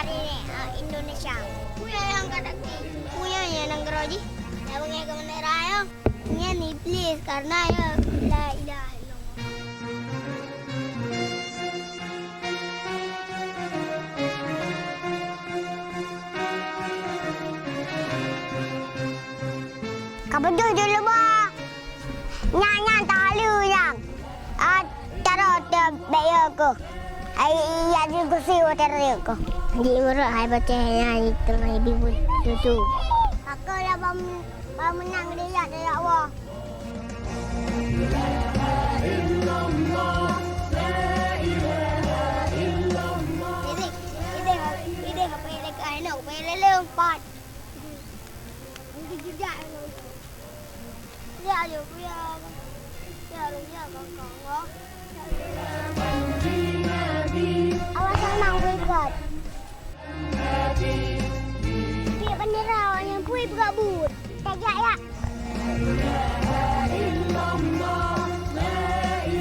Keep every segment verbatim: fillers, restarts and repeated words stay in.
Nenek, ah, Indonesia. Peue nyang ka takti? Peue nyang nanggroe jih? Nyang beungéh keu bendera nyoe. Nyan Iblis, karena ya la ilaha illallah. Ka beujeuet jeuet leuba. Nyan, nyan, tahaleu nyan. Ah, taroe teuh bèk yö keuh. Ai, ya, di kursi watèe rayek keuh. Di ureueng hai baceh nyan teungoh ibi tutu. Pakon ya bang, bang meunang dia, dia Allah. Idéh, idéh, idéh, apa yang dekat anak, apa yang leleng, empat. Awas, Salman, berikut. Piep bendera awak nyan pui peugah buet. Tajak, ya.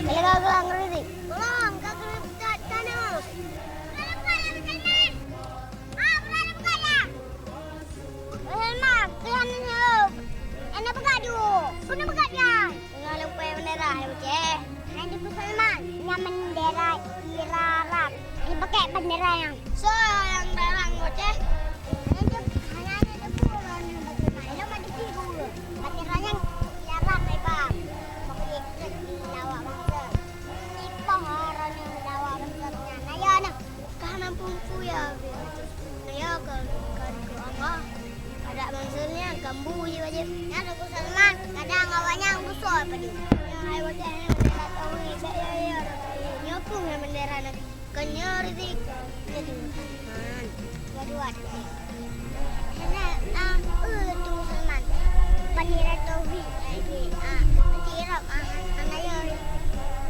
Lega gelang kritik. Tolong, ka kritik tanoh. Weh Salman, keuyan nyoe. Hana peugah duek. Peue na peugah nyan? Teungoh lôn peuet bendera, hai baceh. Hai Teungku Salman, nyan bendera Iran. Jipakèk bendera nyan. Soe nyang larang, baceh? Hana jeuet, hana jeuet jipeurunoe bendera nyan. Ilôn meudeungoe. Bendera nyan Iran, hai bang. Bak jeuet lawak bangsa. Sipoh ureueng nyang lawak bangsa nyan. Ayo nah. Ka hana peue-peue ya, Abi. Ya, kon, kon keu Allah. Adak bansa nyan kan bu jih wajéb. Nyan Teungku Salman, kadang awaknyan geusoe padum. Nyan hai watèe nyan bendera tauhid, bèk ya, ya. Nyoe peue nyan bendera Nabi? Kon nyoe Rizki. Nyoe Teungku Salman. Dua-dua. Hana, ah, eh, Teungku Salman. Bendera tauhid, eh, ah, anti Arab, ah, hana ya.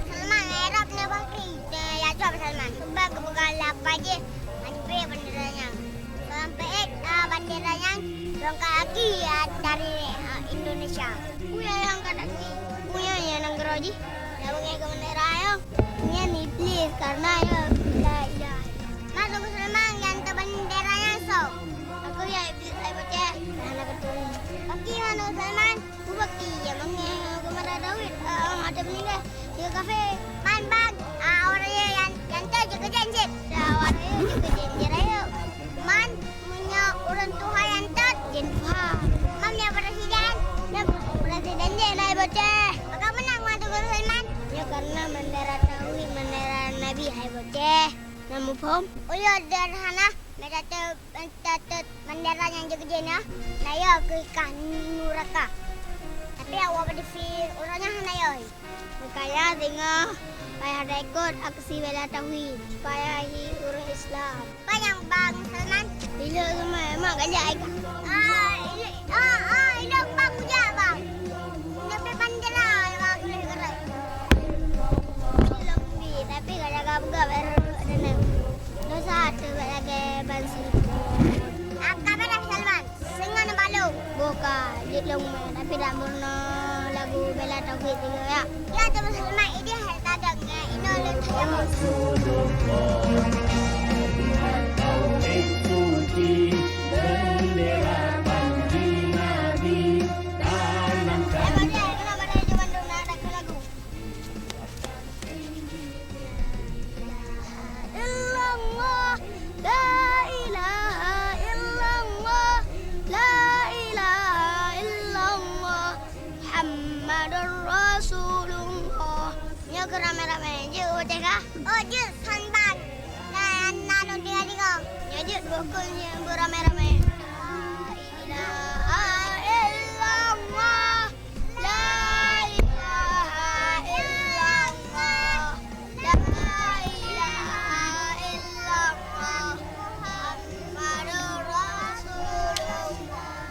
Salman, Arab nyan bakri. Teuh ya cok Salman. Sebab geupeugah lé apa jih, han jibri bendera nyan. Salman peuet, ah, bendera nyan lôn ka aki, ah, dari, ah, Indonesia. Peue nyang ka takti? Peue nyang nanggroe jih? Nyang beungéh keu bendera nyoe. Nyan Iblis, karena ya la ilaha illallah. Masuk Salman nyang teuh bendera nyan soe? Aku ya Iblis, hai baceh. Hana keuturi. Paki masuk Salman. Bubaki, ya, mangat, eh, geumarah Daud, eh, awak ada meninggai. Dia kafé. Man, bang, ah, awak raya nyang, nyang teuh jikeujen cit. Dah, awak raya jikeujen, jirayo. Man, meunyoe ureueng tuha nyang teuh, jén tuha. Man, meunyoe presiden, dah presiden jén, hai boceh. Maka meunang, man, Teungku Salman. Ya, karena bendera tauhid, bendera Nabi, hai boceh. Nah, muphom? Ulôn sederhana, beda teuh, beda teuh. Bendera nyang jeuet-jeuet na, na yo keu ikan nuraka. Tapi awak bak difi uroe nyan hana yo. Makanya singoh payah taikot aksi bela tauhid supaya hi ureueng Islam. Apa nyang bang Salman? Ilok semua, mak gajak ai ka. Ah, ilok, ah, ah, ilok bang ujak bang. Tapi bendera bang boleh gerak. Ilok bi, tapi gajak gabgab erok ada nem. Dosa tu lagèe ban seuliput. Angka beda Salman, singoh neubalong. Boh ka, jeuet lôn mè, tapi dak meurunoe lagu bela tauhid sigoe ya. Ya, teuma Salman, idéh hai tadong nyan, inoe lôn tayang. Illallah, la ilaha illallah, la ilaha illallah, Muhammadur Rasulullah. Nyoe keu ramé-ramé, jeuet watèe ka? Oh, jeuet, Salman. Nah, na lôn tinggai-tinggai. Nyoe jeuet bukon nyoe beuramé-ramé. La ilaha illallah. La ilaha illallah. La ilaha illallah. Muhammadur Rasulullah.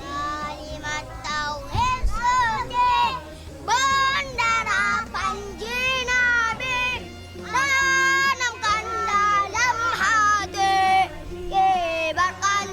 Kalimat tauhid suci. Bendera panji Nabi. Tanamkan dalam hati. Kibarkan